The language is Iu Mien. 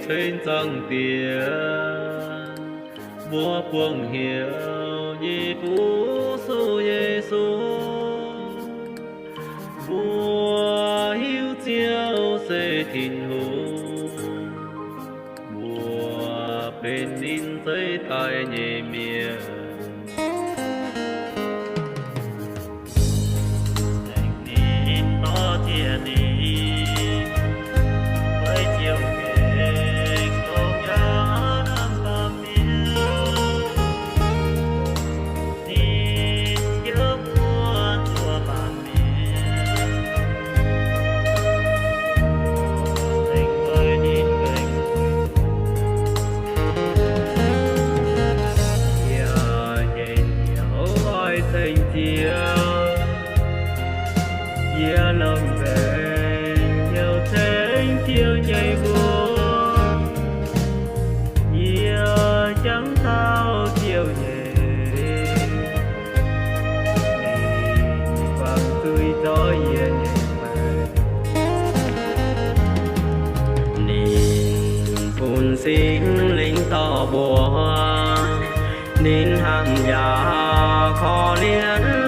ceng Zaangc Diex, mbuo buangh hnyouv nyei Fuqv Yesu. Mbuo hiuv Ziouv se Tin-Hungh, mbuo benx ninh zeiv daaih nyei mienh. Ninh dorh ziex ninh, feix ziouc gaengh longc yaac hnamv baamh mienh. Ninh yiem mbuo zuqc baamh mienh, zengc weic ninh gaengh yie nyei hnyouv oix ceng Ziouv. Yie lomh nzoih hnyouv ceng Ziouv nyei mbuox, yie jangx taux Ziouv nyei, ninh buangh zuiz zorc yie nyei maengc. Ninh bun Singx Lingh dorh mbuo, ninh hnamv yaac korv-lienh